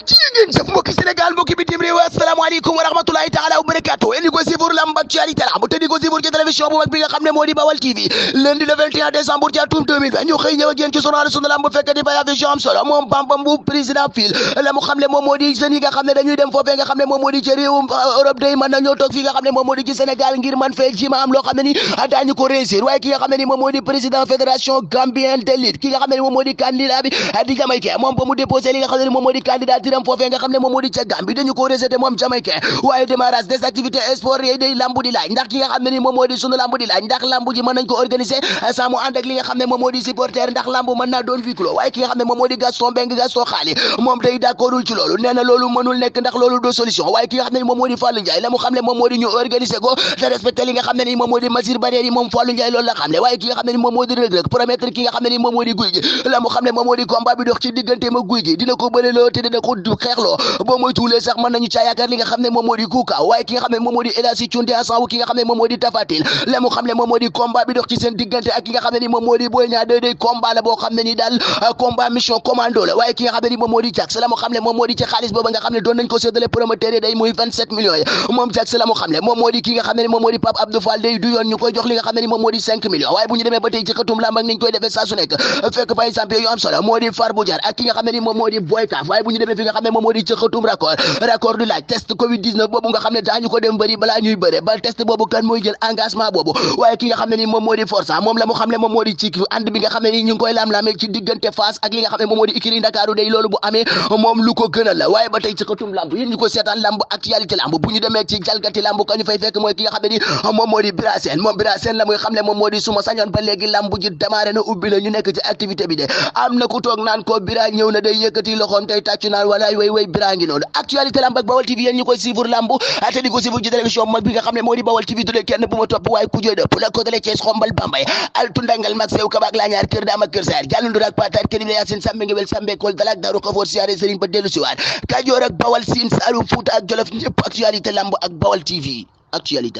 ci ngeen jëf mbokki Sénégal mbokki bitim réew asalaamaaleykum wa rahmatulahi taala wa barakatuh en di ko suivre lamb actualité lamb te di ko suivre ci télévision bu mag bi nga xam ne moo di Bawal TV lundi le 21 décembre ci atum 2020 ñu xëy ñëw ak yéen ci journal sunu lamb fekk di fay affiche am solo moom Bamba Mbuub président fil la mu xam ne moom moo di jeunes yi nga xam ne dañuy dem foofee nga xam ne moom moo di ci réewum Europe day mën na ñoo toog fii nga xam ne moom moo di ci Sénégal ngir man fee ji ma am loo xam ne ni daañu ko réussir waaye ki nga xam ne ni moom moo di président fédération gambienne de lutte ki nga xam ne ni moom moo di candidat bi di Jamaïcain moom ba mu déposé li nga xam ne ni moom moo di candidat tiram foofee nga xam ne moom moo di ca Gambie dañu ko rejeté moom Jamaïcain waaye démarrage des activités sport yi day lambu di laaj ndax ki nga xam ne ni moom moo di sunu lambu di laaj ndax lambu ji mën nañ ko organiser sans mu ànd ak li nga xam ne moom moo di supporter ndax lambu mën naa doon huis clos waaye ki nga xam ne moom moo di Gaston Mbengue Gaston xaali moom day d'accordul ci loolu nee na loolu mënul nekk ndax loolu do solution waaye ki nga xam ne ni moom moo di Fallou Ndiaye la mu xam ne moom moo di ñu organiser ko te respecté li nga xam ne ni moom moo di mesures barrières yi moom Fallou Ndiaye loolu la xam ne waaye ki nga xam ne ni moom moo di Reug Reug promettre ki nga xam ne ni moom moo di Gouye Gui la mu xam ne moom moo di combat bi dox ci diggante ma Gouye Gui dina ko bëreloo te dina ko xeexloo boo mooy tuulee sax mën nañu caa yaakaar li nga xam ne moom moo di Kouka waaye ki nga xam ne moom moo di El Hadji Thioune ensemble ki nga xam ne moom moo di Tapha Tine la mu xam ne moom moo di combat bi dox ci seen diggante ak ki nga xam ne ni moom moo di Boy Niang 2 day combat la boo xam ne ni daal combat mission commando la waaye ki nga xam ne ni moom moo di Jax la mu xam ne moom moo di ci xaalis booba nga xam ne doon nañ ko séddale promoteur yi day muy 27 millions yi moom Jax la mu xam ne moom moo di ki nga xam ne ni moom moo di Pape Abdou Fall day du yoon ñu koy jox li nga xam ne ni moom moo di 5 millions waaye bu ñu demee ba tey ci xëtum lamb ak niñ koy defee saa su nekk fekk par exemple yu am solo moo di Far Boudiar ak ki nga xam ne ni moom moo di Boy Kaaf waaye bu ñu demee fi nga xam ne moom moo di ci xëtum raccord du laaj test covid 19 boobu nga xam ne daañu ko dem bëri balaa ñuy bëre ba test boobu kan mooy jël engagement boobu waaye ki nga xam ne ni moom moo di Forza moom la mu xam ne moom moo di ci ànd bi nga xam ne ni ñu ngi koy lam-lamee ci diggante Fass ak li nga xam ne moom moo di ikiri Ndakaaru day loolu bu amee moom lu ko gënal la waaye ba tey ci xëtum lamb yéen ñu ko seetaan lamb actualité lamb bu ñu demee ci jalgati lamb ka ñu fay fekk mooy ki nga xam ne ni moom moo di Bira Sène moom Bira Sène la muy xam ne moom moo di suma sañoon ba léegi lamb ji démarré na ubbi na ñu nekk ci activité bi de am na ku toog naan ko Bira ñëw na day yëkkati loxoom tey tàccu naan walaay way Bira ngi noonu actualité lamb ak Bawal TV yéen ñu koy suivre lamb te di ko suivre ci télévision mag bi nga xam ne moo di Bawal TV dule kenn bu ma topp waaye ku jooy dëpp la ko dalee Thiès Xombal Bambey altu ndangal mag sew kabak la ñaar kër daama kër saar jàllundu ak patar kër Yaasin Sambe ngewel Sambe kol dalak daru xafoor siyaare Serigne ba dellu si waat Kajoor ak Bawal Siin Saalum Fuuta ak Jolof ñëpp actualité lamb ak Bawal TV actualité